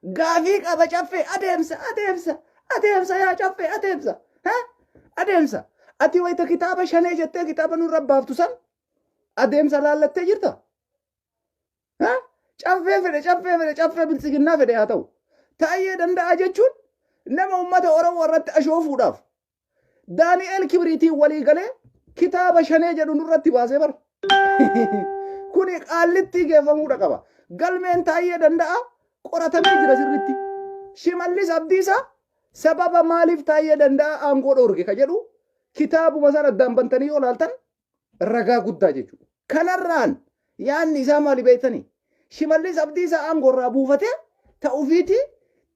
Gaafii qaba Caffee, adeemsa, adeemsa, adeemsa yaa Caffee, adeemsa. Ha? Adeemsa. Ati wayita kitaaba shanee jettee kitaaba nurra baaftu san adeemsa laallattee jirta? Ha? Caffee fedhe, caffee fedhe, caffee biltsiginnaa fedhe haa ta'u. Taayyee Danda'a jechuun nama uummata Oromoo irratti ashoofuudhaaf Daani'eel Kibriitiin walii galee kitaaba shanee jedhu nurratti baasee bara. Kuni qaallittii geeffamuudha qaba. Galmeen Taayyee Danda'a qoratamee jira sirritti. Shimallis Abdiisaa sababa maaliif Taayyee Danda'a aangoo dhoorge ka jedhu kitaabuma sana addaan bantanii yoo ilaaltan ragaa guddaa jechuudha. Kanarraan yaadni isaa maali beektanii? Shimallis Abdiisaa aangoorraa buufatee ta'ufiiti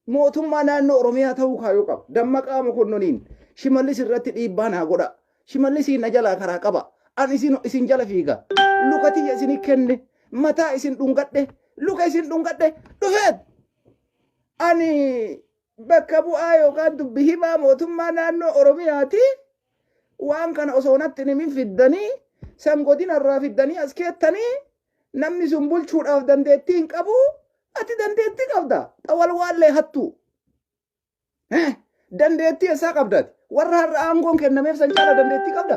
mootummaa naannoo Oromiyaa ta'uu kaayoo qaba. Dammaqaa Mokonnoniin Shimallis irratti dhiibbaa naa godha. Shimallisiin na jalaa karaa qaba. An isin jala fiiga. Luka tiyya isinii kenne. Mataa isin dhungadhe. Luka isin dhungadhe. Dhufeet. Ani bakka bu'aa yookaan dubbi himaa mootummaa naannoo Oromiyaati. Waan kana osoo natti hin himin fiddanii san godina irraa fiddanii as keettanii namni sun bulchuudhaaf dandeettii hin qabu. Ati dandeettii qabda. Xawalwaallee hattuu. Dandeettii eessaa qabdaati? Warra har'a aangoon kennameef san caala dandeettii qabda?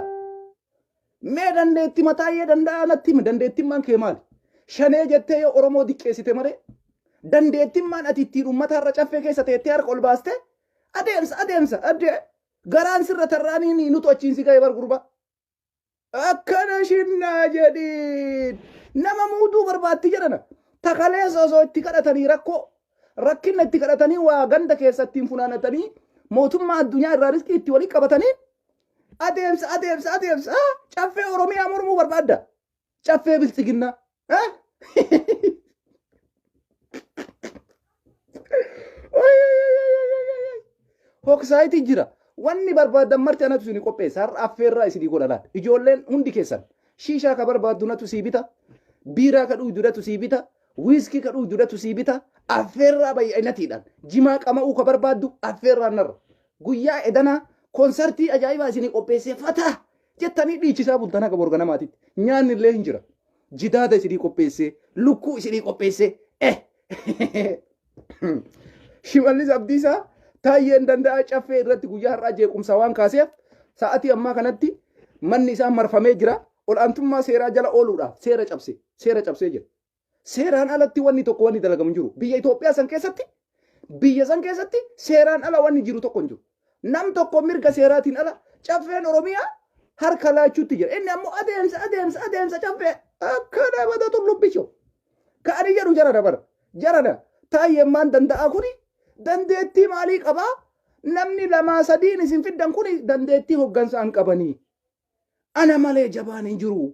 Mee dandeetti mataayyee danda'a natti himi dandeettimmaan kee maali? Shanee jettee yoo Oromoo diqqeessite malee dandeettimmaan ati ittiin uummata har'a caffee keessa teettee harka ol baaste adeemsa adeemsa addee garaan sirra tarraaniin nutu achiin si ga'e bar gurbaa. Akkana shinnaa jedhiin nama muuduu barbaatti jedhana. Takaleessa osoo itti kadhatanii rakkoo rakkina itti kadhatanii waa ganda keessa ittiin funaanatanii mootummaa addunyaa irraa riskii itti walii qabatanii adeemsa adeemsa adeemsa caffee Oromiyaa mormuu barbaadda. Caffee biltsiginnaa. Hoksaayitii jira. Wanni barbaadan marti anatu isinii qopheessa. Har'a affeerraa isinii godha laata. Ijoolleen hundi keessan shiishaa ka barbaaddu natu sii bita. Biiraa ka dhugdu natu sii bita. Wiiskii ka dhugdu natu sii bita. Affeerraa baay'inatiidhaan. Jimaa qama'uu ka barbaaddu affeerraa narra. Guyyaa edanaa konsartii ajaa'ibaa isinii qopheessee fataa jettanii dhiichisaa bultan haga borga namaatitti. Nyaanni illee hin jira. Jidaada isinii qopheessee, lukkuu isinii qopheessee, eh. Shimallis Abdiisaa Taayyeen Danda'aa caffee irratti guyyaa har'aa jeequmsa waan kaaseef sa'atii ammaa kanatti manni isaa marfamee jira. Ol'aantummaa seeraa jala ooluudhaaf seera cabse seera cabsee jira. Seeraan alatti wanni tokko wanni dalagamu hin jiru. Biyya Itoophiyaa san keessatti biyya san keessatti seeraan ala wanni jiru tokko hin jiru. Nam tokko mirga seeraatiin ala caffeen Oromiyaa harka laachuutti jira. Inni ammoo adeemsa adeemsa adeemsa caffee akkana bada tullubbicho. Ka ani jedhu jara dabara. Jarana taayyemmaan danda'aa kuni dandeettii maalii qabaa? Namni lamaa sadiin isin fiddan kuni dandeettii hoggansaa hin qabanii. Ana malee jabaan hin jiru.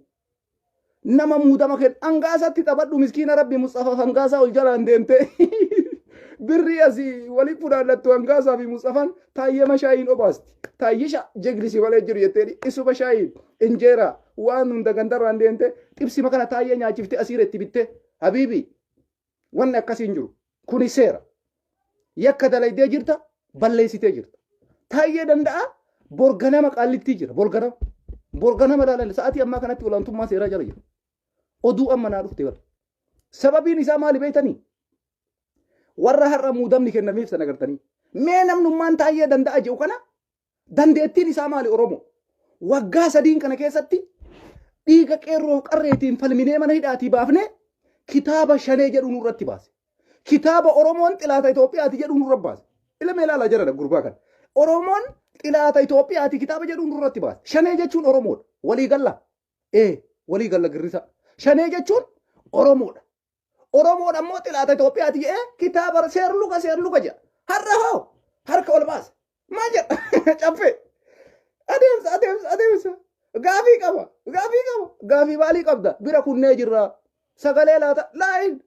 Nama muudama kennu hangaasatti taphadhu miskiina rabbi Mustafa hangaasaa ol jalaan deemte. Birrii asii waliin funaannattu hangaasaa fi Mustafaan taayyema shaayiin obaasti. Taayyisha jeglisi malee jiru jetteen isuma shaayiin injeeraa waan hunda gandarraan deemte xibsima kana taayyee nyaachiftee asiira itti bittee habiibii Wanni akkasii hin jiru. Kuni seera. Yakka dalaydee jirta, balleessitee jirta. Taayyee danda'a borganama qaallittii jira. Borganama. Borganama ilaalan sa'aatii ammaa kanatti olaantummaa seeraa jala jira. Oduu amma naa dhufte bara. Sababiin isaa maali beektanii? Warra har'a muudamni kennameef sana gartanii. Mee namnummaan taayyee danda'a jedhu kana Dandeettiin isaa maali Oromoo? Waggaa sadiin kana keessatti dhiiga qeerroof qarreetiin falminee mana hidhaatii baafnee kitaaba shanee jedhu nurratti baase. Kitaaba Oromoon xilaata Itoophiyaati jedhu nurra baase. Ilma ilaala jarana gurbaa kana. Oromoon xilaata Itoophiyaati kitaaba jedhu nurratti baase. Shanee jechuun Oromoodha. Walii galla. Ee walii galla girrisa. Shanee jechuun Oromoodha. Oromoon ammoo xilaata Itoophiyaati jedhee kitaaba seerluga seerluga jedha. Har'a hoo harka ol baase. Maal jedha? Caffee. Adeemsa adeemsa adeemsa. Gaafii qaba gaafii qaba gaafii maalii qabda bira kunnee jirra. Sagalee laata laayin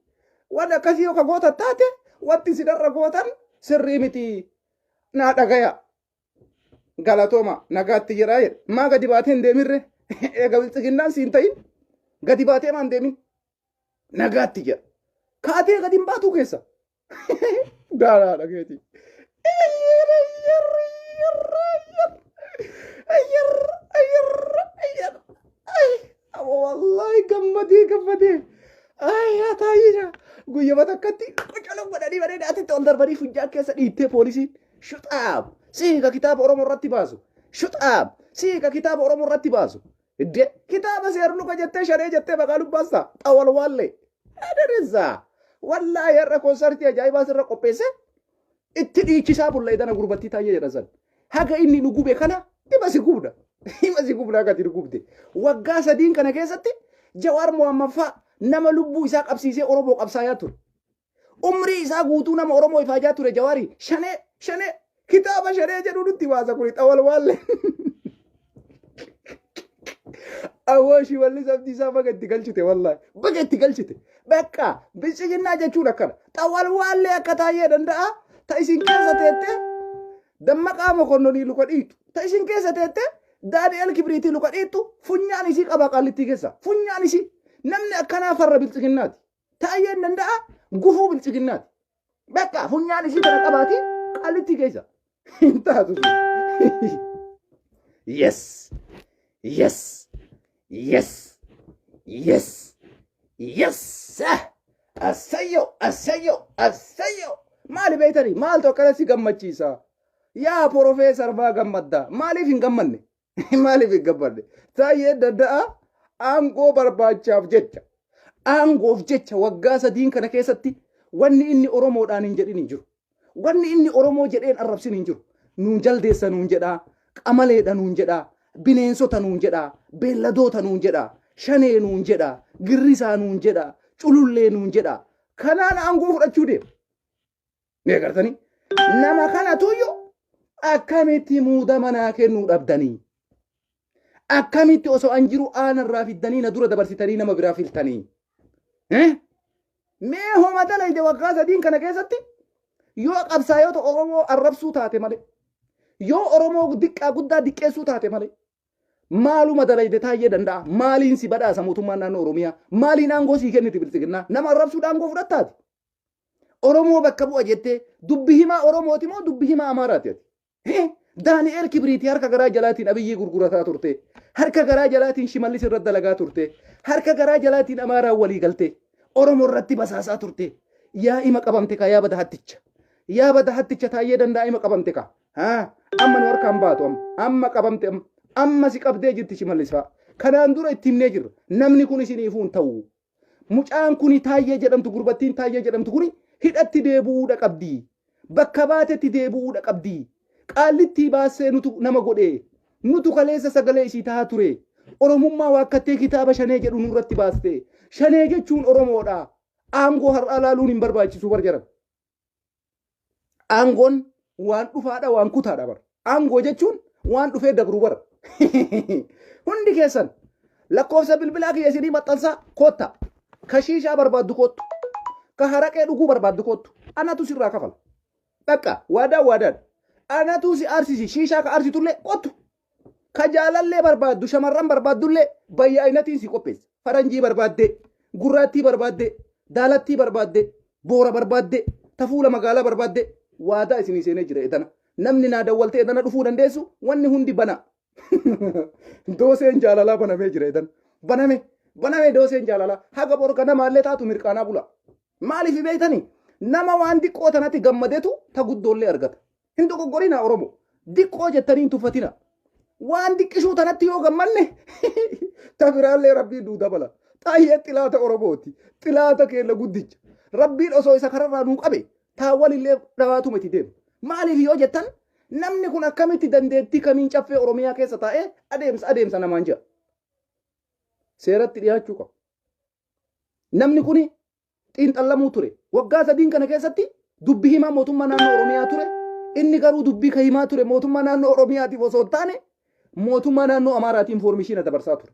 waan akkasii yoo ka gootan taate wanti isin irra gootan sirrii miti. Naa dhagaya. Galatooma nagaatti jedhaa jedhe. Maa gadi baatee hin deemirre? Eega biltsiginnaan siin ta'in gadi baatee maa hin deemin? Nagaatti jedha. Kaatee gadi hin baatuu keessa. Daaraadha keeti. Wallahi gammadee gammadee. Ay yaa taayira. Guyyama takkatti qocolo godhanii bareedaatti ol darbanii funyaan keessa dhiittee poolisiin shuxaab siika kitaaba Oromoo irratti baasu shuxaab siika kitaaba Oromoo irratti baasu. Iddee kitaaba seerluka jettee shanee jettee maqaa lubbaasta xawalwaallee. Adaressa wallaahi har'a koonsartii ajaa'ibaa sirra qopheesse itti dhiichisaa bulla edana gurbattii taayee jedhan san. Haga inni nu gube kana dhima si gubna. Dhima si gubna akka ati nu gubde. Waggaa sadiin kana keessatti Jawaar Mohammad fa'a nama lubbuu isaa qabsiisee Oromoo qabsaayaa ture. Umrii isaa guutuu nama Oromoo ifaajaa ture Jawaari shanee shanee kitaaba shanee jedhu nutti baasa kuni xawalwaallee. Awoo Shimallis Abdiisaa baga itti galchite wallaahi baga itti galchite. Bakka bilchiginnaa jechuun akkana. Xawalwaallee akka taayee danda'a ta isin keessa teette Dammaqaa Mokonnonii luka dhiitu. Ta isin keessa teette Daani'el Kibriitii luka dhiittu funyaan isii qabaa qaallittii keessa. Funyaan isii namni akkanaa farra bilchiginnaati. Taayyeen danda'a gufuu bilchiginnaati. Bakka funyaan isii tana qabaati qaallittii keessa. Hin taatu. Yes. Yes. Yes. Yes. Yes. Asayyo. Asayyo. Asayyo. Maali beektanii? Maaltu akkana si gammachiisa? Yaa Porofeesar maa gammadda? Maaliif hin gammanne? Maaliif hin gammanne? Taayyee danda'a aangoo barbaachaaf jecha. Aangoof jecha waggaa sadiin kana keessatti wanni inni Oromoodhaan hin jedhin hin jiru. Wanni inni Oromoo jedheen arrabsin hin jiru. Nuun jaldeessa nuun jedhaa, qamaleedha nuun jedhaa, bineensota nuun jedhaa, beelladoota nuun jedhaa, shanee nuun jedhaa, girrisaa nuun jedhaa, culullee nuun jedhaa. Kanaan aangoo fudhachuu deema. Ni agartanii? Nama kanatuyyuu akkamitti muudama naa kennuu dhabdanii? Akkamitti osoo an jiru aanarraa fiddanii na dura dabarsitanii nama biraa filtanii? Eh? Mee homa dalayde waggaa sadiin kana keessatti yoo qabsaayota Oromoo arrabsuu taate malee, yoo Oromoo diqqaa guddaa diqqeessuu taate malee, maaluma dalayde taayyee danda'a? Maaliin si badhaasa mootummaan naannoo Oromiyaa? Maaliin aangoo sii kenniti biltsiginnaa? Nama arrabsuudha aangoo fudhattaati? Oromoo bakka bu'a jettee dubbi himaa Oromooti moo dubbi himaa Amaaraati ati? Daani'eel Kibriitii harka garaa jalaatiin Abiyyii gurgurataa turte. Harka garaa jalaatiin Shimallis irratti dalagaa turte. Harka garaa jalaatiin Amaaraan walii galte. Oromoo irratti basaasaa turte. Yaa ima qabamte kaa yaa bada hatticha. Yaa bada hatticha taayyee danda'a ima qabamte kaa. Haa amma nu harkaan baatu amma. Amma qabamte amma. Amma si qabdee jirti Shimallis fa'a. Kanaan dura itti himnee jirra. Namni kun isiniifuu hin ta'u. Mucaan kuni Taayyee jedhamtu gurbattiin Taayyee jedhamtu kuni hidhatti deebi'uudha qabdi. Bakka baatetti deebi'uudha qabdi. Qaallittii baassee nutu nama godhe. Nutu kaleessa sagalee isii tahaa ture. Oromummaa waakkattee kitaaba shanee jedhu nurratti baaste. Shanee jechuun Oromoodha. Aangoo har'aa laaluun hin barbaachisu bar jedhan. Aangoon waan dhufaadha waan kutaadha bar. Aangoo jechuun waan dhufee dabru bar. Hundi keessan lakkoofsa bilbilaa kiyya isinii maxxansaa kootta. Ka shiishaa barbaaddu koottu. Ka haraqee dhuguu barbaaddu koottu. Anatu sirraa kafala. Bakka waadaa waadaadha. Anatu si aarsisi shiishaa ka aarsitullee koottu. Ka jaalallee barbaaddu shamarran barbaaddullee bayyaa'inatiin si qopheessa. Faranjii barbaaddee, gurraattii barbaaddee, daalattii barbaaddee, boora barbaaddee, tafuula magaalaa barbaaddee waadaa isinii seenee jira edana. Namni naa dawwaltee edana dhufuu dandeessu wanni hundi bana. Dooseen jaalalaa banamee jira edana. Baname baname dooseen jaalalaa haga bor ganamaallee taatu mirqaanaa bula. Maaliif beektanii nama waan diqqoo tanatti gammadetu ta guddoollee argata. Hin dogoggorinaa Oromoo. Diqqoo jettanii hin tuffatina. Waan diqqishuu tanatti yoo gammanne ta biraallee rabbiin nuu dabala. Xaayyee xilaata Oromooti. Xilaata keenya guddicha. Rabbiin osoo isa kararraa nuu qabe taawwan illee dhawaatuma itti deema. Maaliif yoo jettan namni kun akkamitti dandeettii kamiin caffee Oromiyaa keessa taa'ee adeemsa adeemsa namaan jira. Seeratti dhiyaachuu qaba. Namni kuni xiinxallamuu ture. Waggaa sadiin kana keessatti dubbi himaa mootummaa naannoo Oromiyaa ture. Inni garuu dubbii ka himaa ture mootummaa naannoo Oromiyaatiif osoo hin taane mootummaa naannoo Amaaraatiin infoormeeshiina dabarsaa ture.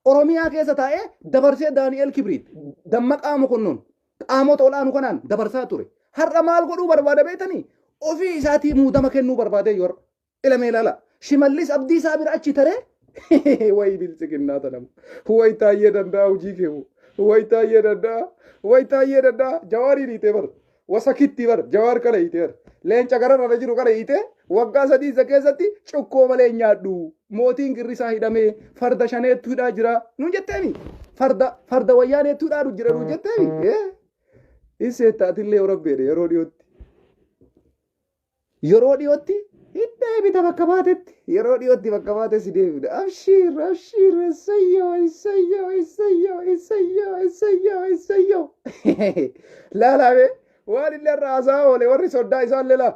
Oromiyaa keessa taa'ee dabarsee Daani'eel Kibriit, Dammaqaa Mokonnon qaamota ol'aanu kanaan dabarsaa ture. Har'a maal godhuu barbaada beektanii? Ofii isaatii muudama kennuu barbaadee yoo har'a. Ilamee ilaala. Shimallis Abdiisaa bira achi taree wayi biltsiginnaa tanamu. Wayi taayyee danda'a hojii keewu. Wayi taayyee danda'a. Wayi taayyee danda'a. Jawaariin hiitee bar. Wasakitti bar. Jawaar kana hiitee bar. Leenca gararra jiru kana hiitee waggaa sadii isa keessatti cukkoo malee hin nyaadhu. Mootiin girrisaa hidhamee farda shaneettu hidhaa jira. Nuun jetteemi. Farda farda wayyaaneettu hidhaa jira nuun jetteemi. Isseetta atillee yoo rabbeedha yeroo dhiyootti. Yeroo dhiyootti hin deebita bakka baatetti. Yeroo dhiyootti bakka baate si deebita. Abshiir abshiir issayyoo issayyoo issayyoo issayyoo issayyoo issayyoo. Laalaa waan inni irra haasaa oole warri soddaa isaa illee laa.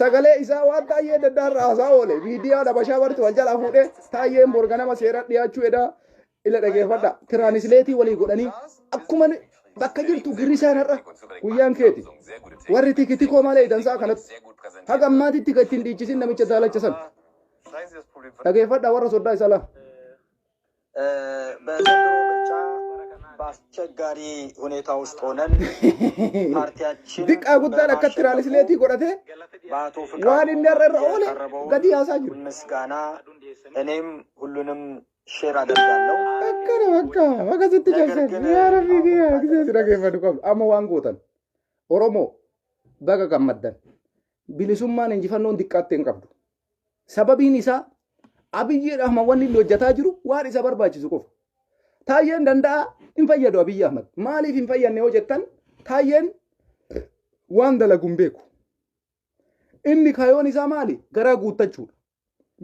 Sagalee isaa waan taayyee daddaa irra haasaa oole. Miidiyaa dabashaa barti wal jalaa fuudhee taayyeen borganama seera dhiyaachuu edaa ila dhageeffadha. Tiraanisleetii walii godhanii akkuma bakka jirtu girrisaan har'a guyyaan keeti. Warri tikitikoo malee dansaa kanatti. Haga ammaatitti kan ittiin dhiichisin namicha daalacha san. Dhageeffadha warra soddaa isaa laa. በዘንድሮ ምርጫ በአስቸጋሪ ሁኔታ ውስጥ ሆነን ፓርቲያችን Diqqaa guddaan akka tiraanisleetii godhatee በአቶ waan ፍቃዱ inni har'a irra oole የቀረበውን gadi yaasaa jiru. ምስጋና እኔም ሁሉንም ሼር አደርጋለሁ። Akkana bakka bakka sitti cabsan yaa rabbii kiyya gisee si dhageeffatu qabdu. Amma waan gootan Oromoo baga gammaddan bilisummaan injifannoon diqqaatte hin qabdu. Sababiin isaa Abiyyi Ahmad wanni inni hojjetaa jiru waan isa barbaachisu qofa. Taayyeen danda'a hin fayyadu Abiyyi Ahmad. Maaliif hin fayyadne yoo jettan taayyeen waan dalagu hin beeku. Inni kayoon isaa maali? Garaa guuttachuudha.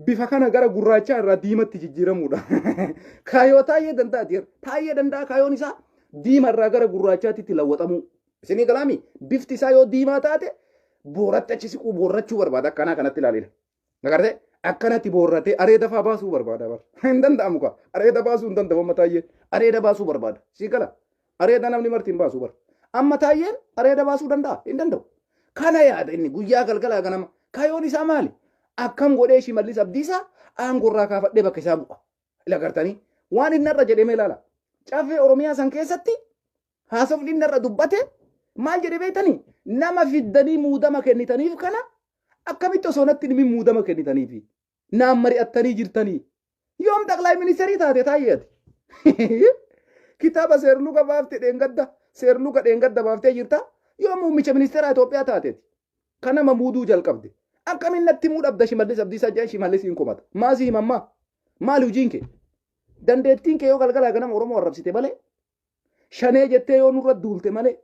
Bifa kana gara gurraachaa irraa diimatti jijjiiramuudha. Kaayoo taayyee danda'aati. Taayyee danda'a kaayoon isaa diima irraa gara gurraachaatti lawwatamuu. Isinii galaami bifti isaa yoo diimaa taate booratti achi siquu boorrachuu barbaada akkanaa kanatti ilaalila. Agartee akkanatti boorratee areeda faa baasuu barbaada bara. Hin danda'amu kaa areeda baasuu hin danda'u amma taayyeen areeda baasuu barbaada. Sii gala areeda namni marti hin baasu bara. Amma taayyeen areeda baasuu danda'a hin danda'u. Kana yaada inni guyyaa galgalaa ganama kaayoon isaa maali? Akkam godhee Shimallis Abdiisaa aangorraa kaafadhee bakka isaa bu'a. Ila gartanii waan inni irra jedhee ilaala. Caffee Oromiyaa san keessatti haasofni inni irra dubbate maal jedhee beektanii nama fiddanii muudama kennitaniif kana akkamitti osoo natti himin muudama kennitaniifi naan mari'attanii jirtanii yoom xaqlaay ministeerii taate taayyeeti. Kitaaba seerluga baaftee dheengadda seerluga dheengadda baaftee jirta yoom muummicha ministeeraa Itoophiyaa taateeti. Kanama muuduu jalqabde. Akkamiin natti himuu dhabda Shimallis Abdiisaa jedhan Shimallis hin komata. Maasii himammaa? Maali hojiin kee? Dandeettiin kee yoo galgalaa ganama Oromoo arrabsite malee shanee jettee yoo nurra duulte malee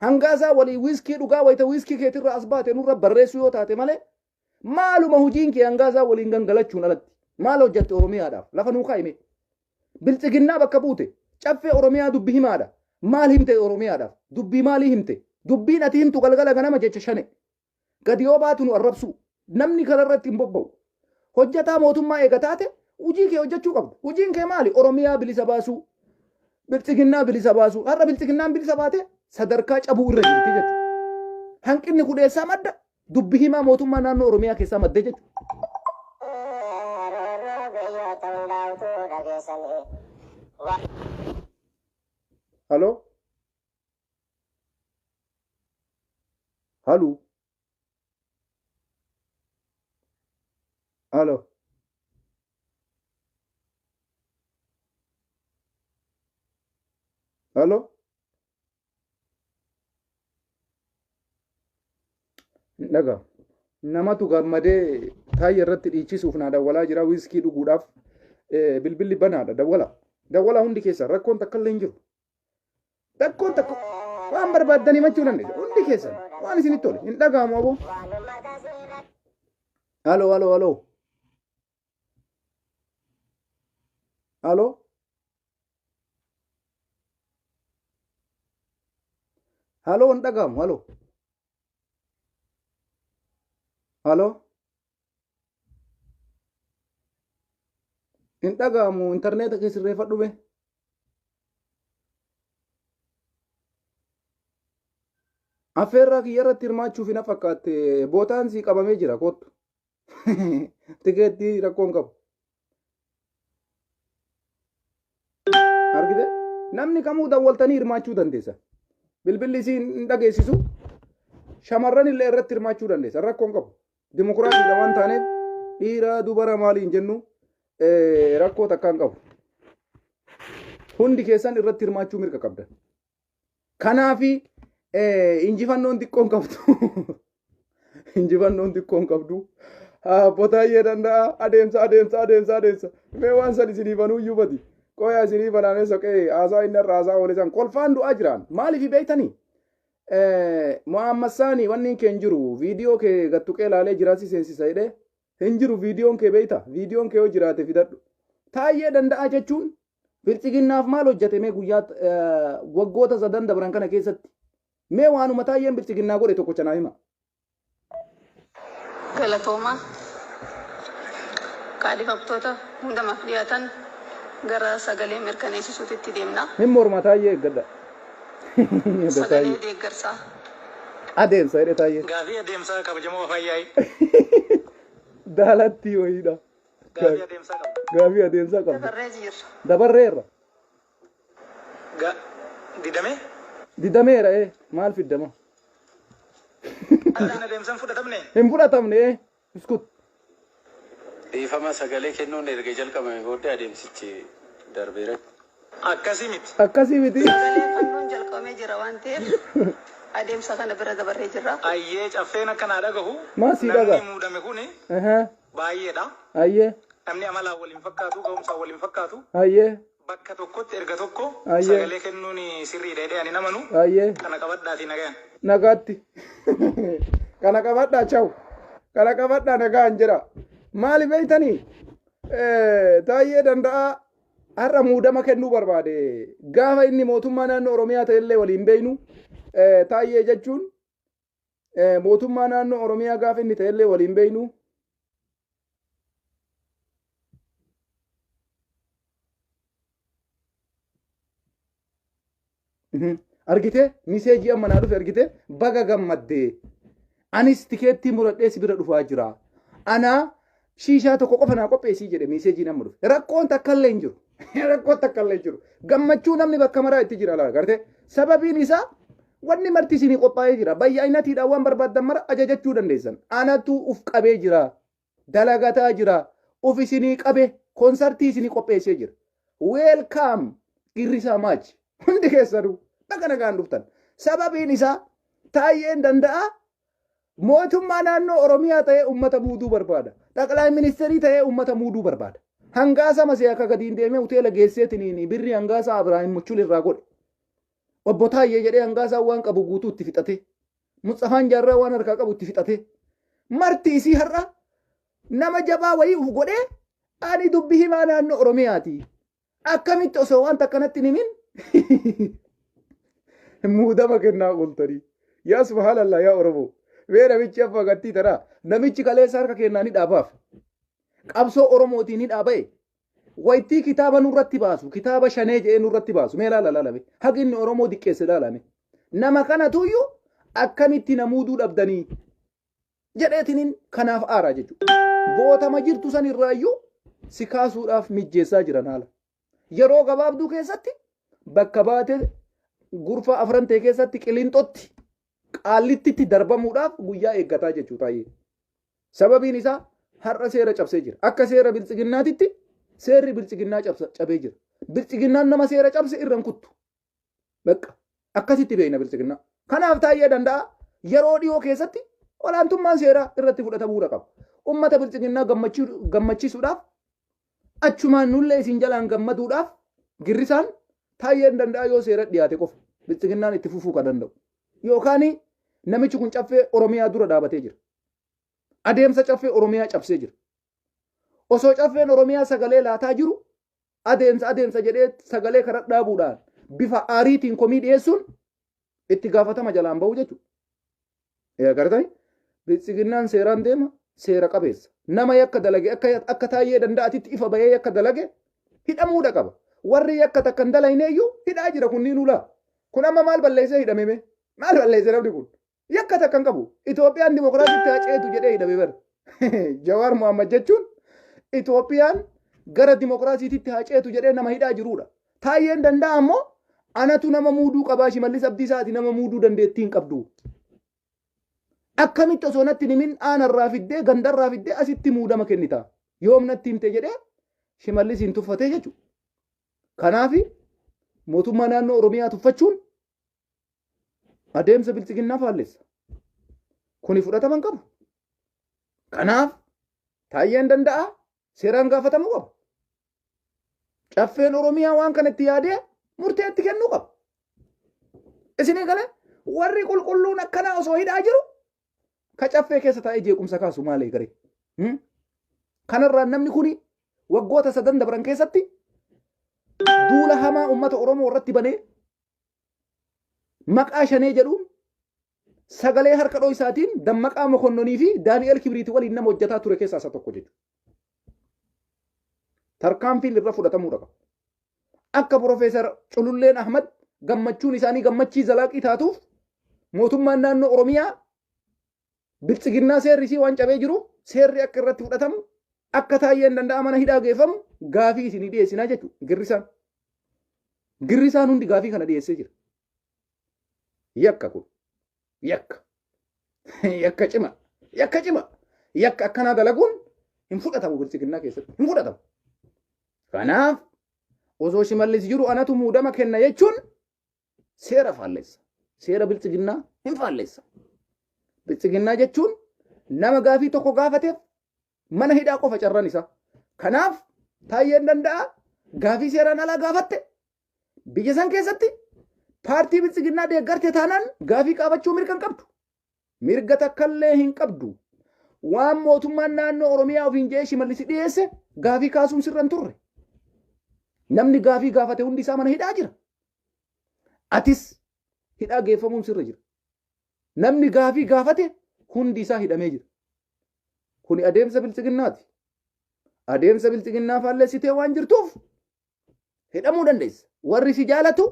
hangaasaa walii wiiskii dhugaa wayita wiiskii keetirra as baate nurra barreessuu yoo taate malee maaluma hojiin kee hangaasaa waliin gangalachuun alatti maal hojjatte Oromiyaadhaaf lafa nuu kaa'ime. Biltsiginnaa bakka buute caffee Oromiyaa dubbi himaadha. Maal himte Oromiyaadhaaf? Dubbii maalii himte? Dubbiin ati himtu galgala ganama jecha shane. Gadi yoo baatu nu arrabsu. Namni kanarratti hin bobba'u. Hojjataa mootummaa eega taate hojii kee hojjechuu qabdu. Hojiin kee maali? Oromiyaa bilisa baasuu. Biltsiginnaa bilisa baasuu. Har'a biltsiginnaan bilisa baate sadarkaa cabuu irra jirti jechuudha. Hanqinni kudheessaa madda dubbi himaa mootummaa naannoo Oromiyaa keessaa madde jechuudha. Haloo? Haloo? Haloo? Haloo? Dhagaa. Namatu gammadee taayya irratti dhiichisuuf naa dawwalaa jira wiiskii dhuguudhaaf bilbilli banaadha dawwala. Dawwala hundi keessa rakkoon takka illee hin jiru. Rakkoon takka waan barbaaddanii himachuu dandeessu hundi keessan waan isinitti tole hin dhaga'amu aboo. Haloo haloo haloo. Haloo. Haloo hin dhaga'amu haloo. Haloo. Hin dhaga'amu intarneeta kee sirreeffadhu bee. Affeerraa kiyya irratti hirmaachuuf hin fakkaatte bootaan sii qabamee jira kottu. Tikeettii rakkoon qabu. Argite? Namni kamuu dawwaltanii hirmaachuu dandeessa. Bilbilli isii hin dhageessisu. Shamarran illee irratti hirmaachuu dandeessa. Rakkoon qabu. Dimokiraasiidha waan taaneef dhiira dubara maaliin jennu rakkoo takka hin qabu. Hundi keessan irratti hirmaachuu mirga qabdan. Kanaafi injifannoon xiqqoon qabdu. Injifannoon xiqqoon qabdu. Botaayee danda'a adeemsa adeemsa adeemsa adeemsa. Mee waan san isinii banuu iyyuu badi. Qoyaa isinii banaamee soqee haasaa inni irra haasaa oole san kolfaan du'aa jiraan. Maaliif beektanii? Muhammad Saanii wanni kee hin jiru viidiyoo kee gattuqee ilaalee jira si seensisa jedhee hin jiru viidiyoon kee beeyta viidiyoon kee yoo jiraate fidadhu. Taayyee Danda'aa jechuun bilxiginnaaf maal hojjete mee guyyaa waggoota sadan dabran kana keessatti mee waanuma Taayyeen bilxiginnaa godhe tokkocha naa hima. Galatoomaa. Kaadhimamtoota muudamaaf dhiyaatan gara sagalee mirkaneessisuutitti deemna. Hin morma Taayyee eeggadha. Sagalee Taayyee. deeggarsaa. Adeemsa jedhe Taayyee. Gaafii adeemsaa kabajamoo afaan yaa'ii. Daalattii wayiidha. Gaafii adeemsaa qabda. Gaafii adeemsaa qabda. Dabarree jirra. Dabarreerra. Ga didamee? Didameera ee maal fiddama? Gaafiin adeemsaa hin fudhatamne? Hin fudhatamne ee. Iskut. Dhiifama sagalee kennuun erga jalqabame booddee adeemsichi darbeera. Akkasii miti. Akkasii miti. Sagalee kennuun jalqabamee jira waan ta'eef adeemsa kana bira dabarree jirra. Ayyee caffeen akka naa dhagahu Maa sii dhaga? namni muudame kuni Ahaa. baay'eedha. Ayyee. Namni amalaan waliin fakkaatu, ga'umsaan waliin fakkaatu. Ayyee. Bakka tokkotti erga tokko Ayyee. sagalee kennuun sirriidha jedhee ani namanu. Ayyee. Kana qabadhaatii nagayaan. Nagaatti. Kana qabadhaa chaw. Kana qabadhaa nagaan jira. Maali beeytanii? Taayyee Danda'aa har'a muudama kennuu barbaade. Gaafa inni mootummaa naannoo Oromiyaa ta'ellee waliin beeynu. Taayyee jechuun mootummaa naannoo Oromiyaa gaafa inni ta'ellee waliin beeynu. Argitee miseejii amma naa dhufe argitee baga gammaddee. Anis tikeettii muradhee si bira dhufaa jira. Anaa shiishaa tokko qofa naa qopheessii jedhe miseejiin amma dhufe. Rakkoon takka illee hin jiru. Rakkoon takka illee hin jiru. Gammachuu namni bakka maraa itti jira laala gartee. Sababiin isaa wanni marti isinii qophaa'ee jira. Bayyaa'inatiidhaan waan barbaaddan mara ajajachuu dandeessan. Anatu uf qabee jira. Dalagataa jira. Uf isinii qabe konsartii isinii qopheessee jira. Welcome Girrisaa Maach. Hundi keessanuu baga nagaan dhuftan. Sababiin isaa Taayyeen Danda'aa mootummaa naannoo Oromiyaa ta'ee uummata muuduu barbaada. Xaqlaay ministeerii ta'ee uummata muuduu barbaada. Hangaasa masee akka gadiin deemee hoteela geesseetiniin birrii hangaasaa Abiraahim Muchul irraa godhe. Obbo Taayyee jedhee hangaasaa waan qabu guutuu itti fixate. Mutsafaan Jaarraa waan harkaa qabu itti fixate. Marti isii har'a nama jabaa wayii uf godhee ani dubbi himaa naannoo Oromiyaati. Akkamitti osoo wanta akkanatti hin himin muudama kennaa ooltanii. Yaa subhaanallah yaa Oromoo. Mee namichi amma agartii taraa namichi kaleessa harka kennaa ni dhaabaaf. Qabsoo Oromootiin ni dhaaba'e. Waytii kitaaba nurratti baasu kitaaba shanee jedhee nurratti baasu mee laala laalame haqi inni Oromoo diqqeesse laalame. Nama kanatuyyuu akkamitti na muuduu dhabdanii jedheetiniin kanaaf aaraa jechuudha. Bootama jirtu san irraayyuu si kaasuudhaaf mijjeessaa jiran haala. Yeroo gabaabduu keessatti bakka baate gurfaa afran ta'e keessatti qilinxotti qaallittitti darbamuudhaaf guyyaa eeggataa jechuu taa'ee. Sababiin isaa har'a seera cabsee jira. Akka seera biltsiginnaatitti seerri biltsiginnaa cabee jira. Biltsiginnaan nama seera cabse irra hin kuttu. Bakka akkasitti beekna biltsiginnaa. Kanaaf Taayyee Danda'a yeroo dhiyoo keessatti olaantummaan seeraa irratti fudhatamuu qaba. Ummata biltsiginnaa gammachiisuudhaaf achumaan nullee isin jalaan gammaduudhaaf girrisaan Taayyeen Danda'a yoo seera dhiyaate qofa biltsiginnaan itti fufuu kan danda'u. Yookaan namichi kun caffee Oromiyaa dura dhaabatee jira. Adeemsa caffee Oromiyaa cabsee jira. Osoo caffeen Oromiyaa sagalee laataa jiru adeemsa adeemsa jedhee sagalee karaa dhaabuudhaan bifa aariitiin komii dhiyeessuun itti gaafatama jalaan bahu jechuudha. Agartanii biltsiginnaan seeraan deema seera qabeessa. Nama yakka dalage akka Taayyee Danda'atitti ifa bahee yakka dalage hidhamuudha qaba. Warri yakka takka hin dalagne iyyuu hidhaa jira kunniin ulaa. Kun amma maal balleessee hidhame mee? Maal balleessee namni kun? Yakka takka hin qabu. Itoophiyaan dimokiraasiitti haa ceetu jedhee hidhame bara. Jawaar Mohaammed jechuun Itoophiyaan gara dimokiraasiitti haa ceetu jedhee nama hidhaa jirudha. Taayyeen Danda'a ammoo anatu nama muuduu qabaa Shimallis Abdiisaati nama muuduu dandeettii hin qabdu. Akkamitti osoo natti hin himin aanarraa fiddee gandarraa fiddee asitti muudama kennita. Yoom natti himte jedhee Shimallis hin tuffatee jechuudha. Kanaaf mootummaa naannoo Oromiyaa tuffachuun adeemsa biltsiginnaa faallessa. Kuni fudhatama hin qabu. Kanaaf Taayyeen Danda'a seeraan gaafatamuu qaba. Caffeen Oromiyaa waan kana itti yaadee murtee itti kennuu qaba. Isinii galee Warri qulqulluun akkanaa osoo hidhaa jiru ka caffee keessa taa'ee jeequmsa kaasu maal eegare? Kanarraan namni kuni waggoota sadan dabran keessatti duula hamaa uummata Oromoo irratti banee maqaa shanee jedhuun sagalee harka dho'isaatiin Dammaqaa Mokonnonii fi Daani'el Kibriitii waliin nama hojjetaa ture keessaa isa tokko jechuudha. Tarkaanfiin irra fudhatamuu qaba. Akka Profeesar Cululleen Ahmad gammachuun isaanii gammachii zalaaqii taatuuf mootummaan naannoo Oromiyaa biltsiginnaa seerri isii waan cabee jiru seerri akka irratti fudhatamu akka taayyeen danda'a mana hidhaa geeffamu gaafii isinii dhiyeessinaa jechuudha. Girrisaan. Girrisaan hundi gaafii kana dhiyeessee jira. Yakka kun. Yakka. Yakka cima. Yakka cima. Yakka akkanaa dalaguun hin fudhatamu biltsiginnaa keessatti. Hin fudhatamu. Kanaaf osoo Shimallis jiru anatu muudama kenna jechuun seera faallessa. Seera biltsiginnaa hin faallessa. Biltsiginnaa jechuun nama gaafii tokko gaafateef mana hidhaa qofa carraan isaa. Kanaaf taayyeen danda'a gaafii seeraan alaa gaafatte biyya san keessatti paartii biltsiginnaa deeggarte taanaan gaafii qaabachuu mirga hin qabdu. Mirga takkallee hin qabdu. Waan mootummaan naannoo Oromiyaa ofiin jedhee Shimallis dhiyeesse gaafii kaasuun sirra hin turre. Namni gaafii gaafate hundi isaa mana hidhaa jira. Atis hidhaa geeffamuun sirra jira. Namni gaafii gaafate hundi isaa hidhamee jira. Kuni adeemsa biltsiginnaati. Adeemsa biltsiginnaa faallessitee waan jirtuuf hidhamuu dandeessa. Warri si jaalatu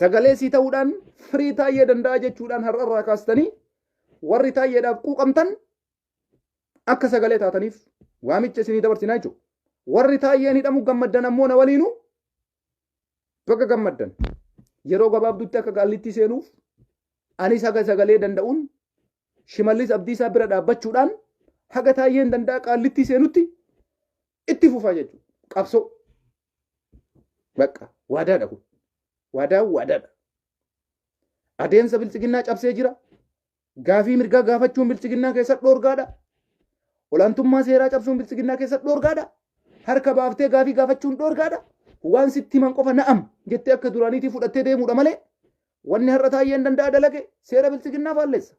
sagalee si ta'uudhaan firii taayyee danda'a jechuudhaan har'arraa kaastanii warri taayyeedhaaf quuqamtan akka sagalee taataniif waamicha isinii dabarsinaa jechuudha. Warri taayyeen hidhamu gammaddan ammoo na waliinuu baga gammaddan. Yeroo gabaabduutti akka gaallitti seenuuf anis haga sagalee danda'uun Shimallis Abdiisaa bira dhaabbachuudhaan haga taayyeen danda'a qaallitti seenutti itti fufaa jechuudha. Qabsoo. Bakka waadaadha kun. Waadaa waadaadha. Adeemsa biltsiginnaa cabsee jira. Gaafii mirgaa gaafachuun biltsiginnaa keessatti dhoorgaadha. Olaantummaa seeraa cabsuun biltsiginnaa keessatti dhoorgaadha. Harka baaftee gaafii gaafachuun dhoorgaadha. Waan sitti himan qofa na'am jettee akka duraaniitii fudhattee deemuudha malee wanni har'a taayyeen danda'a dalage seera biltsiginnaa faallessa.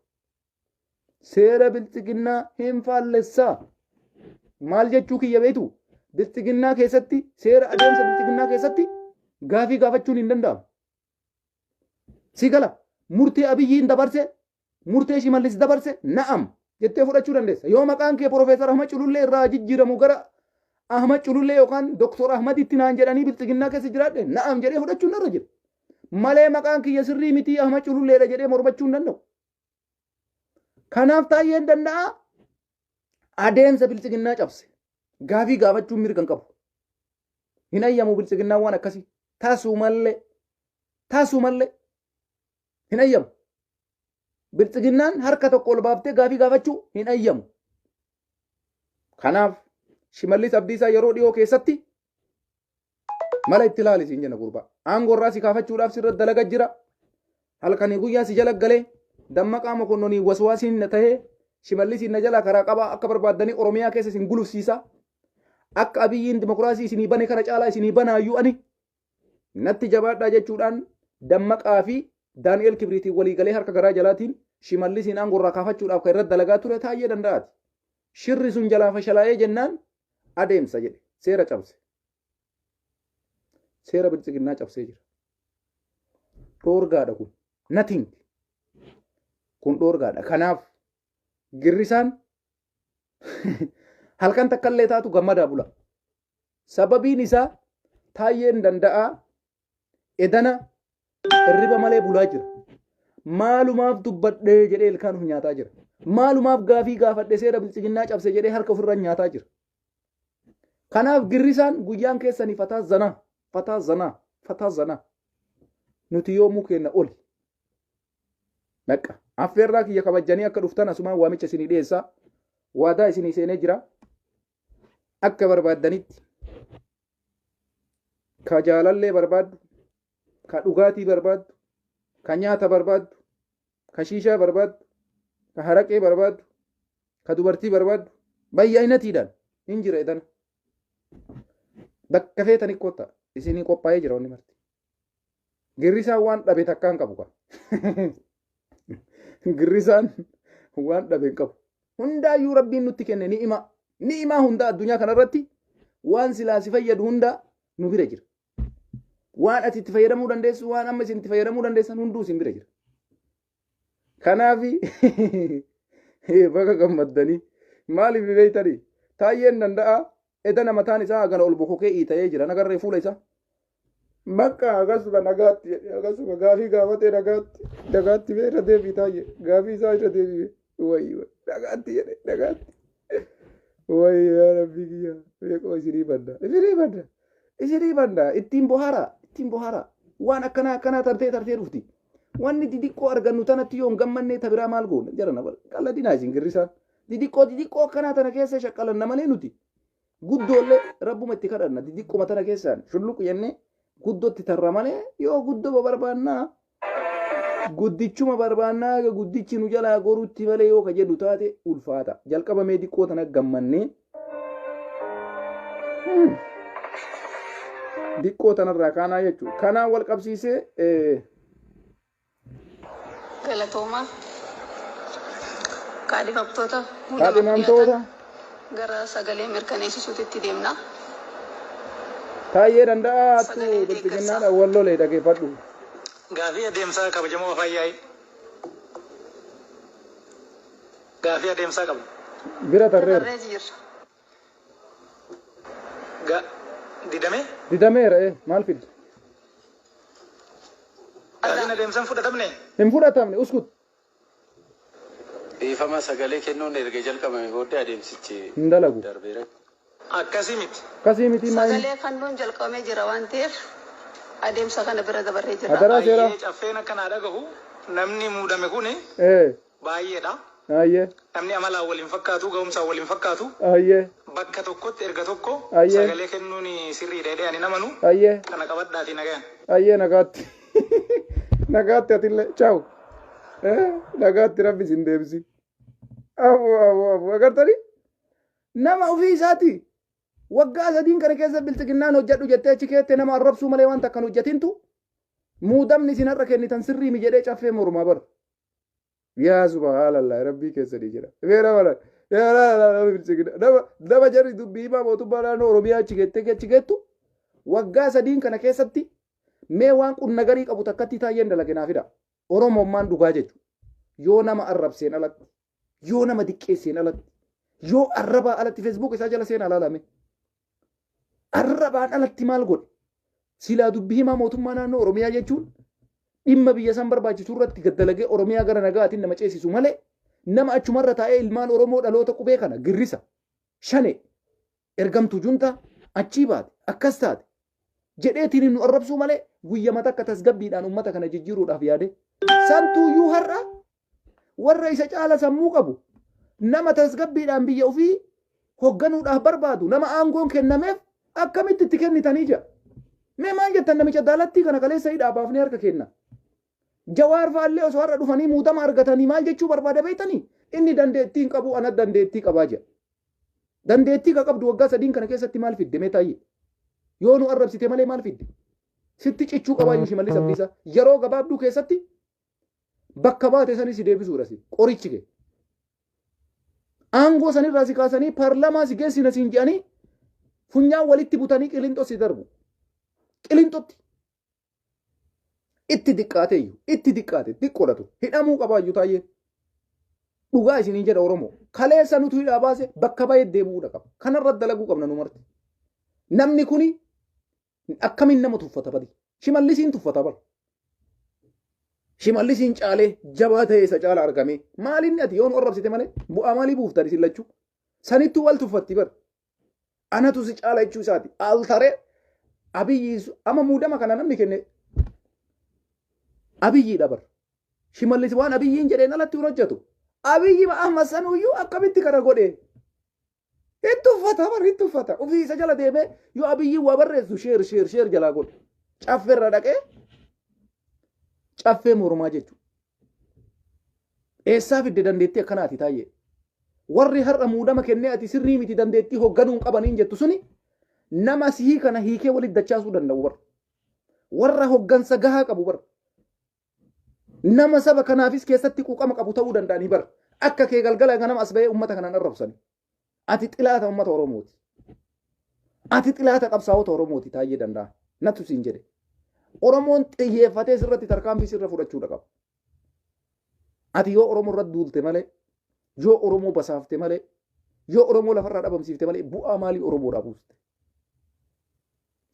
Seera biltsiginnaa hin faallessaa. Maal jechuu kiyya beektu? Biltsiginnaa keessatti seera adeemsa biltsiginnaa keessatti gaafii gaafachuun hin danda'amu. Si gala murtee Abiyyiin dabarse murtee Shimallis dabarse na'am jettee fudhachuu dandeessa. Yoo maqaan kee Profeesar Ahmad Culullee irraa jijjiiramu gara Ahmad Culullee yookaan Doktor Ahmaditti naan jedhanii biltsiginnaa keessa jiraadhe na'am jedhee fudhachuun narra jira. Malee maqaan kiyya sirrii mitii Ahmad Cululleedha jedhee mormachuu hin danda'u. Kanaaf taayyeen danda'a adeemsa biltsiginnaa cabse. Gaafii gaafachuun mirga hin qabu. Hin ayyamu biltsiginnaan waan akkasii. Tasumallee tasumallee hin ayyamu. Biltsiginnaan harka tokko ol baaftee gaafii gaafachuu hin ayyamu. Kanaaf Shimallis Abdiisaa yeroo dhiyoo keessatti mala itti ilaali siin jenna gurbaa. Aangoo irraa si kaafachuudhaaf sirra dalaga jira. Halkanii guyyaa si jala galee dammaqaa mokonnonii waswaasiin na tahee Shimallisiin na jalaa karaa qabaa akka barbaaddanii Oromiyaa keessa isin gulufsiisa. Akka Abiyyiin dimokiraasii isinii bane kana caalaa isinii banaayyuu ani natti jabaadhaa jechuudhaan dammaqaa fi Daani'el Kibriitiin walii galee harka garaa jalaatiin Shimallisiin aangoo irraa kaafachuudhaaf kan irratti dalagaa ture taayyee danda'aati. Shirri sun jalaa fashalaa'ee jennaan adeemsa jedhe seera cabse. Seera biltsiginnaa cabsee jira. Dhoorgaadha kun. Nothing. Kun dhoorgaadha. Kanaaf girrisaan halkan takkallee taatu gammadaa bula. Sababiin isaa taayyeen danda'aa edana hirriba malee bulaa jira. Maalumaaf dubbadhee jedhee ilkaan of nyaataa jira. Maalumaaf gaafii gaafadhe seera biltsiginnaa cabse jedhee harka ofirra nyaataa jira. Kanaaf girrisaan guyyaan keessanii fataa zanaa, fataa zanaa, fataa zanaa. Nuti yoomuu keenna oli. Dhaqqa. Affeerraa kiyya kabajjanii akka dhuftan asumaan waamicha isinii dhiyeessaa. Waadaa isinii seenee jira. Akka barbaaddanitti ka jaalallee barbaaddu, ka dhugaatii barbaaddu, ka nyaata barbaaddu, ka shiishaa barbaaddu, ka haraqee barbaaddu, ka dubartii barbaaddu baay'inatiidhaan hin jira edana. Bakka feetanii kottaa isinii qophaa'ee jira wanni marti. Girrisaan waan dhabe takkaa hin qabu kan. Girrisaan waan dhabe hin qabu. Hundaayyuu Rabbiin nutti kenne ni'imaa. Ni'imaa hundaa addunyaa kanarratti waan silaa si fayyadu hundaa nu bira jira. Waan ati itti fayyadamuu dandeessu, waan amma isin itti fayyadamuu dandeessan hunduu isin bira jira. Kanaaf baga gammaddanii maaliif beektanii taayyeen danda'a edana mataan isaa hagana ol bokokee iita'ee jira nagarree fuula isaa. Bakka akkasuma nagaatti jedhe akkasuma gaafii gaafatee nagaatti nagaatti bee irra deebii taayyee gaafii isaa irra deebii wayi wayi nagaatti jedhe nagaatti. Wayi yaa rabbii kiyya beekoo isinii badda isinii badda isinii badda ittiin bohaara ittiin bohaara waan akkanaa akkanaa tartee tartee dhufti. Wanni didiqqoo argannu tanatti yoo hin gammannee ta biraa maal goona jarana bara qalladinaa isin girrisaan didiqqoo didiqqoo akkanaa tana keessa shaqqalanna malee nuti guddoollee rabbuma itti kadhanna didiqquma tana keessaan shulluq jennee guddootti tarra malee yoo guddoo barbaannaa guddichuma barbaannaa haga guddichi nu jalaa gorutti malee yoo ka jedhu taate ulfaata jalqaba mee diqqoo tana gammannee Diqqoo tanarraa kaanaa jechuudha. Kanaan wal qabsiisee Galatoomaa. Kaadhimamtoota muudamaaf kaadhimamtoota dhiyaatan gara sagalee mirkaneessisuutitti deemna. Taayyee Danda'aattu Sagalee deeggarsaa. bilxiginnaadhaan wal lole dhageeffadhu. Gaafii adeemsaa kabajamoo afaan yaa'ii. Gaafii adeemsaa qabna. Bira tarreera. Dabarree jirra. Ga didamee? Didameera ee maal fidde? Gaafiin adeemsaa hin fudhatamne? Hin fudhatamne uskut. Dhiifama sagalee kennuun erga jalqabame booddee adeemsichi Hin dalagu. darbeera. Akkasii miti. Akkasii miti maa inni. Sagalee kennuun jalqabamee jira waan ta'eef adeemsa kana bira dabarree jirra. Adaraa seeraa. Baay'ee caffeen akka naa dhagahu namni muudame kuni Ee. baay'eedha. Ayyee. Namni amalaan wal hin fakkaatu, ga'umsaan wal hin fakkaatu. Ayyee. Bakka tokkotti erga tokko Ayyee. sagalee kennuun sirriidha jedhee ani hin amanu. Ayyee. Kana qabadhaatii nagayaan. Ayyee nagaatti. Nagaatti atillee. Ciao. Eh, nagaatti rabbi isin deebisi. Abu abu abu agartanii? Nama ofii isaati. Waggaa sadiin kana keessa bilxiginnaan hojjedhu jettee achi keette nama arrabsuu malee waan takka hin hojjetintu muudamni isin har'a kennitan sirrii mi jedhee caffee mormaa bara. Yaa subhaanallah rabbii keessanii jira. Beera mala. Yaa la la la bilxiginna. Nama nama jarri dubbii himaa mootummaa naannoo Oromiyaa achi keettee achi keettu waggaa sadiin kana keessatti mee waan qunnagarii qabu takkatti taayyeen dalage naa fida. Oromummaan dhugaa jechuudha. Yoo nama arrabseen alatti, yoo nama diqqeesseen alatti, yoo arrabaa alatti Facebook isaa jala seenaa ilaalame. Arrabaan alatti maal godhe? Silaa dubbii himaa mootummaa naannoo Oromiyaa jechuun dhimma biyya san barbaachisu irratti gaddalagee Oromiyaa gara nagaatiin nama ceesisu malee nama achumarra taa'ee ilmaan Oromoo dhaloota qubee kana girrisa, shane, ergamtuu juntaa achii baate akkas taate jedheetiin nu arrabsuu malee guyyama takka tasgabbiidhaan ummata kana jijjiiruudhaaf yaade. Santuuyyuu har'a warra isa caala sammuu qabu nama tasgabbiidhaan biyya ofii hogganuudhaaf barbaadu nama aangoon kennameef akkamitti itti kennitanii jedha. Mee maal jettan namicha daalattii kana kaleessa hidhaa baafnee harka kenna. Jawaar fa'aallee osoo har'a dhufanii muudama argatanii maal jechuu barbaada beektanii? Inni dandeettii hin qabu ana dandeettii qabaa jedha. Dandeettii ka qabdu waggaa sadiin kana keessatti maal fidde mee taayye? Yoo nu arrabsite malee maal fidde? Sitti cichuu qabaayyuu Shimallis Abdiisaa yeroo gabaabduu keessatti bakka baate sanii si deebisuudha si qorichi kee. Aangoo sanirraa si kaasanii paarlaamaa si geessina siin jedhanii funyaan walitti butanii qilinxoo si darbu. Qilinxootti. Itti diqqaate iyyuu itti diqqaate diqqoodhatu hidhamuu qabaayyuu taayyee. Dhugaa isiniin jedha Oromoo. Kaleessa nutu hidhaa baase bakka baay'ee deebi'uudha qaba. Kanarra dalaguu qabna nu marti. Namni kuni akkamiin nama tuffata badi. Shimallisiin tuffata bara. Shimallisiin caalee jabaa ta'e isa caala argame. Maalinni ati yoo nu arrabsite malee bu'aa maalii buuftan isin lachuu? Sanittuu wal tuffatti bara. Anatu si caala jechuu isaati. Altaree Abiyyi amma muudama kana namni kenne Abiyyiidha bara. Shimallis waan Abiyyiin jedheen alatti hin hojjetu. Abiyyi Ahmad sanuyyuu akkamitti kana godhe? Hin tuffata bara hin tuffata. Ofii isa jala deemee yoo Abiyyiin waa barreessu sheer sheer sheer jalaa godhe. Caffeerra dhaqee caffee mormaa jechuudha. Eessaa fidde dandeettii akkanaati taayyee? Warri har'a muudama kennee ati sirrii miti dandeettii hoogganuu hin qabaniin jettu suni nama sihii kana hiikee walitti dachaasuu danda'u bara. Warra hoggansa gahaa qabu bara. Nama saba kanaafis keessatti quuqama qabu ta'uu danda'anii bara. Akka kee galgala ganama as bahee uummata kanaan arrabsani. Ati xilaata uummata Oromooti. Ati xilaata qabsaa'ota Oromooti Taayyee Danda'a. Natu siin jedhe. Oromoon xiyyeeffatee sirratti tarkaanfii sirra fudhachuudha qaba. Ati yoo Oromoo irratti duulte malee, yoo Oromoo basaafte malee, yoo Oromoo lafarraa dhabamsiifte malee bu'aa maalii Oromoodhaa buuste?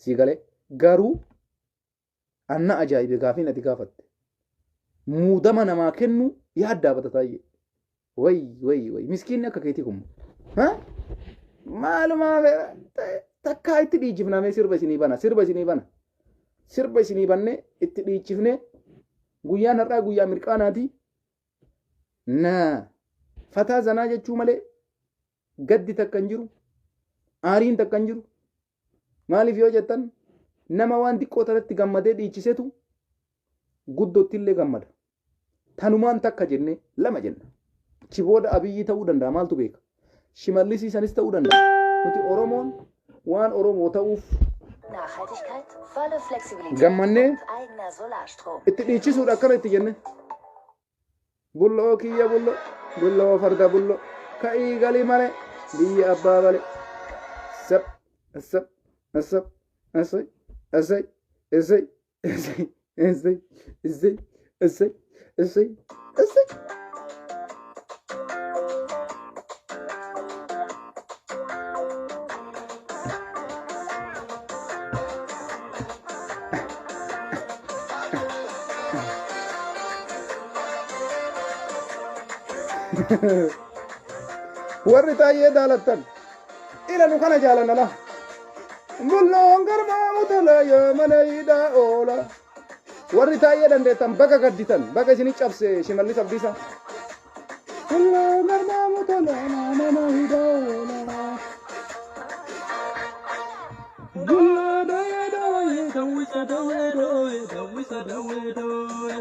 Sii galee garuu anna ajaa'ibe gaafiin ati gaafatte. Muudama namaa kennu yaaddaa bata Taayyee. Way way way miskiinni akka keetii kun. Maalumaa takkaa itti dhiichifnamee sirba isinii bana, sirba isinii bana. Sirba isinii bannee itti dhiichifnee guyyaan har'aa guyyaa mirqaanaati. Na fataa zanaa jechuu malee gaddi takka hin jiru, aariin takka hin jiru. Maaliif yoo jettan nama waan xiqqoo tanatti gammadee dhiichisetu guddootti illee gammada. Tanumaan takka jennee lama jenna. Achi booda Abiyyi ta'uu danda'a, maaltu beeka? Shimallisii sanis ta'uu danda'a. Nuti Oromoon waan Oromoo ta'uuf Nachhaltigkeit, volle Flexibilität gammannee und eigener Solarstrom. itti dhiichisuudha akkana itti jenne. Bulloo kiyya bulloo, bulloo farda bulloo, ka'ii galii malee biyya abbaa malee. Sab, sab, sab, asai, asai, asai, asai, asai, asai, asai, asai, asai. Warri Taayyee daalattan ila nu kana jaalanna la. Bulloon garmaamu tola yoo mana hidhaa oola. Warri Taayyee dandeettan baga gadditan, baga isinii cabse Shimallis Abdiisaa. Bulloon garmaamu tola mana hidhaa oola. Bulloo dawee dawee dawwisa dawee dawee dawwisa dawee dawee.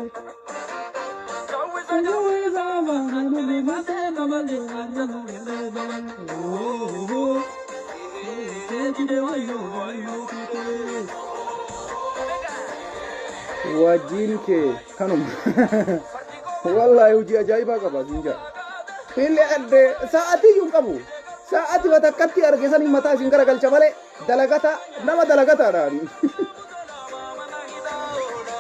Wajjiin kee kanuma. Wallaahi hojii ajaa'ibaa qaba siin jedha. Illee addee sa'aatii iyyuu hin qabu. Sa'aatii batakkatti arge sanii mataa isin garagalcha malee dalagata nama dalagataadha.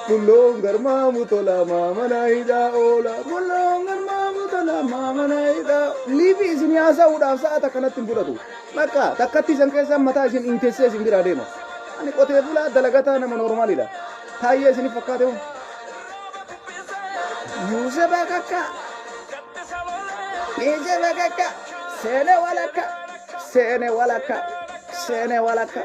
Bulloon garmaamu tola maamana hidhaa oola. Bulloon garmaamu tola maamana hidhaa. Liifii isin haasa'uudhaaf sa'a takkanatti hin fudhatu. Bakka takkatti isin keessaa mataa isin intessee isin biraa deema. Ani qotee bulaa dalagataa nama noormaalidha. Taayyee isinif fakkaate hoo? Muuse bakakka. Miise bakakka. Seene walakka. Seene walakka. Seene walakka.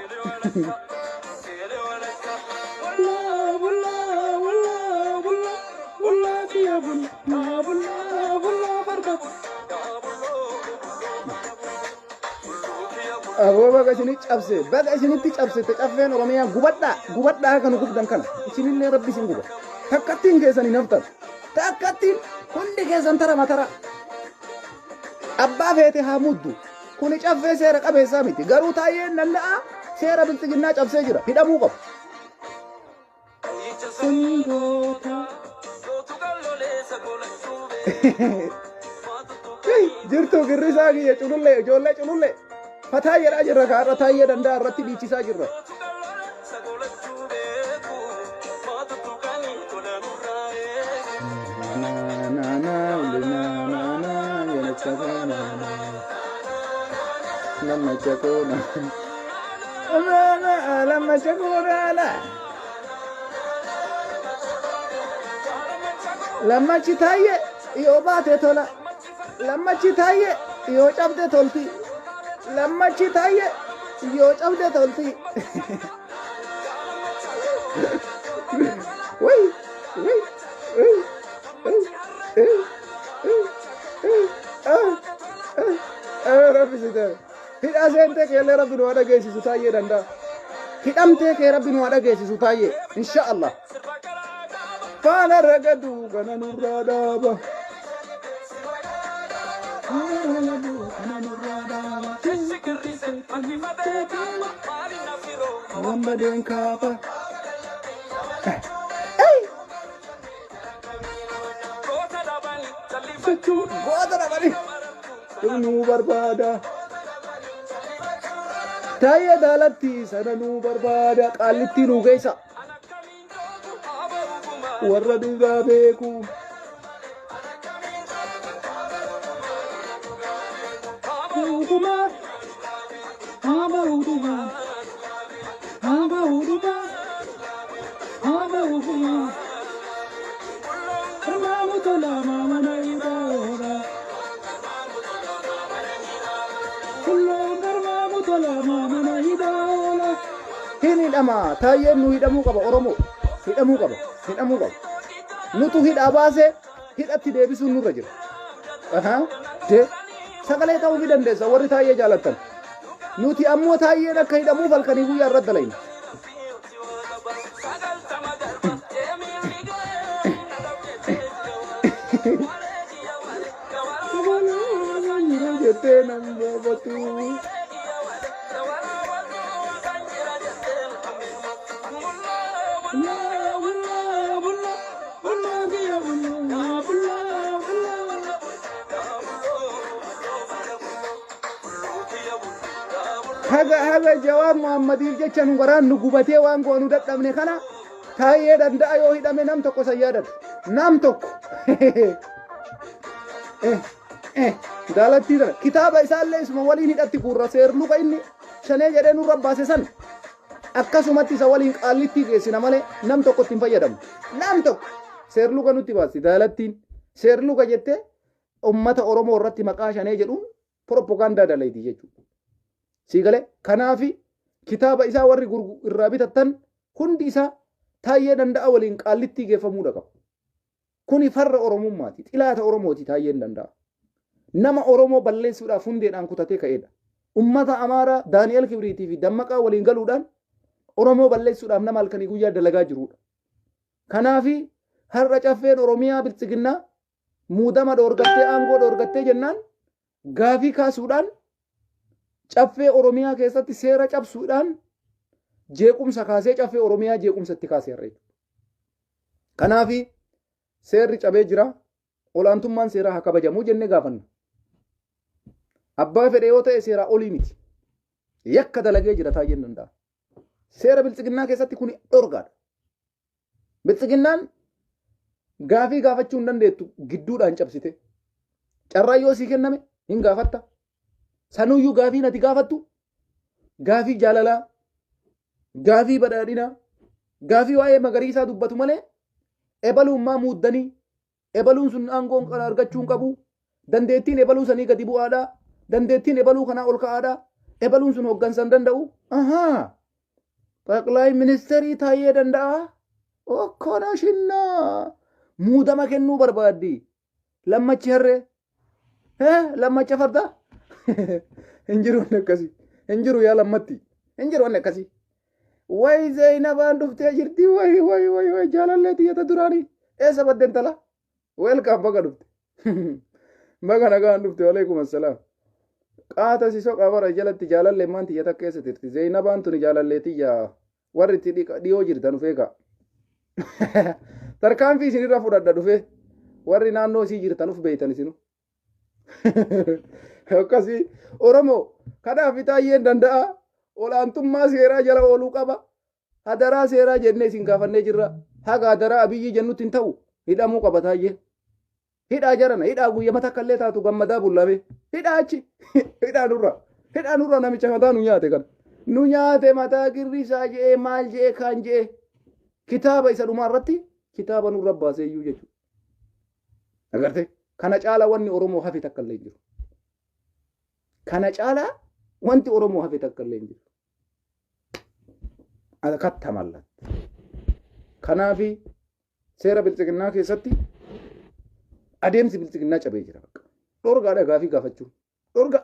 Aboo baga isinitti cabse, baga isinitti cabse caffeen Oromiyaa, gubadhaa, gubadhaa kan gubdan kana isinillee rabbi isin guba. Takkattiin keessan hin haftan, takkattiin hundi keessan tara matara. Abbaa feete haa muddu, kuni caffee seera qabeessaa miti. Garuu Taayyeen Danda'a seera bilxiginnaa cabsee jira, hidhamuu qabu. Jirtu girrisaa kiyya culullee, ijoollee culullee fataa jedhaa jirra, kaarra Taayyee Danda'a irratti dhiichisaa jirra. Lamma chakoona. Lammachi Taayye yoo baate tola. Lammachi Taayye yoo cabde tolti. Lammachi Taayye yoo cabde tolti. Way way way way way. Rabbi si ta'e. Hidhaa seentee keellee rabbi nu haa dhageessisu, Taayyee Danda'a. Hidhamtee kee rabbi nu haa dhageessisu, Taayyee. Insha Allah. Faana ragadu kana nurraa dhaaba. Faana ragadu kana nurraa dhaaba. Wambadeen kaaba. Gammachuu goota dhabanii nuu barbaada. Taayyee daalatti sana nuu barbaada qaallittii nuu geessa. Warra dhugaa beeku. Dhugumaa haa ba'u dhugaa haa ba'u dhugaa haa ba'u dhugaa. Garmaamu tolaa maamana hidhaa. Kulloon garmaamu tolaa maamana hidhaa. Hin hidhama taayyeen nu hidhamuu qaba Oromoo hidhamuu qaba hidhamuu qaba. Nutu hidhaa baasee hidhatti deebisuun nurra jira. Ahaa de sagalee ta'uu ni dandeessa warri taayyee jaalattan. Nuti ammoo taayyeen akka hidhamuuf halkanii guyyaa irratti dalayna. Jettee nan gaafatu. Haga haga Jawaar Muhammadiif jecha nu garaan nu gubatee waan goonu dadhabne kana taayyee danda'a yoo hidhame nam tokko san yaadatu. Nam tokko. Daalattii tana kitaaba isaallee isuma waliin hidhatti guurra seerluka inni shanee jedhee nurra baase san akkasumatti isa waliin qaallittii geessina malee nam tokko ittiin fayyadamu. Nam tokko seerluka nutti baasti daalattiin seerluka jettee ummata Oromoo irratti maqaa shanee jedhuun propagaandaa dalayti jechuudha. Sii galee kanaafi kitaaba isaa warri irraa bitattan hundi isaa taayyee danda'a waliin qaallittii geeffamuudha qaba. Kuni farra Oromummaati. Xilaata Oromooti taayyeen danda'a. Nama Oromoo balleessuudhaaf hundeedhaan kutatee ka'eedha. Ummata Amaaraa Daani'el Kibriitii fi Dammaqaa waliin galuudhaan Oromoo balleessuudhaaf nama halkanii guyyaa dalagaa jirudha. Kanaafi har'a caffeen Oromiyaa Biltsiginnaa muudama dhoorgattee aangoo dhoorgattee jennaan gaafii kaasuudhaan caffee Oromiyaa keessatti seera cabsuudhaan jeequmsa kaasee caffee Oromiyaa jeequmsa itti kaasee har'a. Kanaafi seerri cabee jira. Olaantummaan seeraa haa kabajamuu jennee gaafanna. Abbaa fedhe yoo ta'e seeraa olii miti. Yakka dalagee jira taayyeen danda'a. Seera biltsiginnaa keessatti kun dhorgaadha. Biltsiginnaan gaafii gaafachuu hin dandeettu gidduudhaan cabsite. Carraa yoo sii kenname hin gaafatta. Sanuyyuu gaafii ati gaafattu gaafii jaalalaa, gaafii badhaadhinaa, gaafii waa'ee magariisaa dubbatu malee ebaluummaa muuddanii ebaluun sun aangoon kana argachuu hin qabu. Dandeettiin ebaluu sanii gadi bu'aadha. Dandeettiin ebaluu kanaa ol ka'aadha. Ebaluun sun hooggansa hin danda'u. Ahaa. Xaqlaay ministeerii Taayyee Danda'a. Okkona shinnaa. Muudama kennuu barbaaddi. Lammachi harree. Lammacha farda. Hin jiru wanni akkasii. Hin jiru yaa lammatti. Hin jiru wanni akkasii. Wayi Zeenabaan dhuftee jirti. Wayi wayi wayi wayi jaalallee tiyyata duraanii. Eessa badde intala? Welcome baga dhufte. Baga nagaan dhufte waleekum assalaam. Qaata si soqa bara jalatti jaalallee maan tiyyata keessa jirti. Zeenabaan tuni jaalallee tiyya warri itti dhiyoo jirtan dhufee kaa. Tarkaanfii isinirra fudhadha dhufee warri naannoo isii jirtan uf beeytan isinu. Akkasii Oromoo kanaaf taayyeen danda'a olaantummaa seeraa jala ooluu qaba. Hadaraa seeraa jennee isin gaafannee jirra. Haga hadaraa Abiyyii jennutti hin ta'u hidhamuu qaba taayyeen. Hidhaa jarana hidhaa guyyama takka illee taatu gammadaa bullame. Hidhaa achi hidhaa nurra hidhaa nurra namicha mataa nu nyaate kana. Nu nyaate mataa girrisaa je'ee maal je'ee kaan je'ee kitaaba isa dhumaa irratti kitaaba nurra baasee iyyuu jechuudha. Agartee kana caalaa wanni Oromoo hafe takka illee hin jiru. Kana caalaa wanti Oromoo hafe takka illee hin jiru. Akatta mallatta. Kanaafi seera biltsiginnaa keessatti adeemsi biltsiginnaa cabee jira bakka. Dhorgaadha gaafii gaafachuu. Dhorga.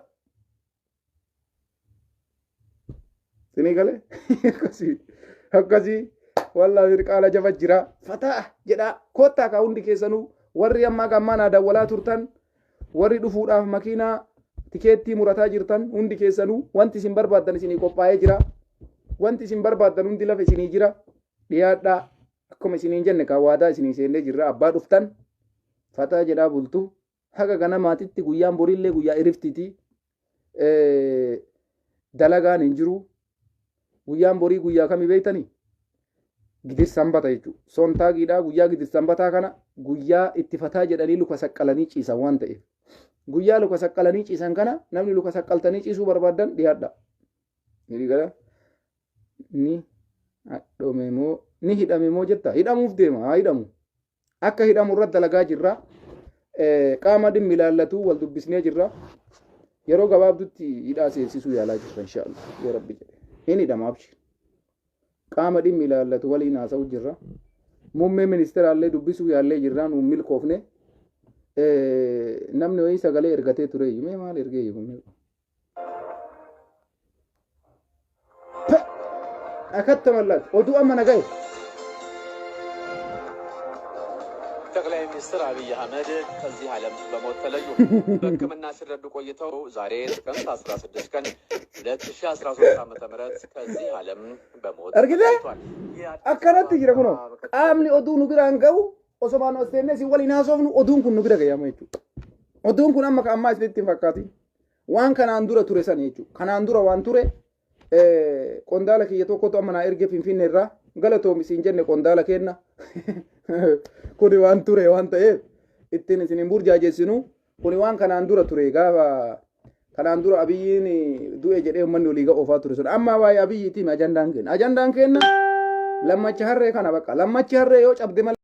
Sinii galee akkasii akkasii wallaahi mirqaala jaba jira fataa jedhaa koottaa kaa hundi keessanuu warri ammaa gammaa naa dawwalaa turtan warri dhufuudhaaf makiinaa tikeettii murataa jirtan hundi keessanuu wanti isin barbaaddan isinii qophaa'ee jira wanti isin barbaaddan hundi lafa isinii jira dhiyaadhaa akkuma isiniin jenne kaa waadaa isinii seennee jirra abbaa dhuftan fataa jedhaa bultu. Haga ganamaatitti guyyaan boriillee guyyaa iriftiiti. Dalagaan hin jiru. Guyyaan borii guyyaa kamii beektanii? Gidir sanbata jechuudha. Sontaagiidhaa guyyaa gidir sanbataa kana guyyaa itti fataa jedhanii luka saqqalanii ciisan waan ta'eef. Guyyaa luka saqqalanii ciisan kana namni luka saqqaltanii ciisuu barbaaddan dhiyaadha. Ni gara ni hadhome moo ni hidhame moo jetta hidhamuuf deema haa hidhamu. Akka hidhamu irratti dalagaa jirra. Qaama dhimmi ilaallatu wal dubbisnee jirra. Yeroo gabaabdutti hidhaa seensisuu yaalaa jirra inshaallah yoo rabbi jedhe. Hin hidhama abshir. Qaama dhimmi ilaallatu waliin haasa'u jirra. Muummee ministeeraallee dubbisuu yaallee jirra nuun milkoofne. Namni wayii sagalee ergatee ture mee maal ergee iyyuu. Akatta mallaatti oduu amma na gahe. ጠቅላይ ሚኒስትር አብይ አህመድ ከዚህ ዓለም በሞት ተለዩ። በሕክምና ሲረዱ ቆይተው ዛሬ ጥቅምት 16 ቀን 2013 ዓ.ም ከዚህ ዓለም በሞት Argitee? ተለይቷል። Akkanatti jira kunoo qaamni oduu nu biraan ga'u osomaan as teennee si waliin haasofnu oduun kun nu bira ga'ama jechuudha. Oduun kun amma ka ammaa isinitti hin fakkaatin. Waan kanaan dura ture sana jechuudha. Kanaan dura waan ture qondaala kiyya tokkotu amma naa erge Finfinnee irraa galatoomi siin jenne qondaala kenna. Kuni waan ture waan ta'eef ittiin isin hin burjaajessinu. Kuni waan kanaan dura ture gaafa kanaan dura Abiyyiin du'e jedhee uummanni olii oofaa ture sun. Amma waa'ee Abiyyiitiin ajandaan kenna. Ajandaan kenna lammachi harree kana bakka lammachi harree yoo cabde malee.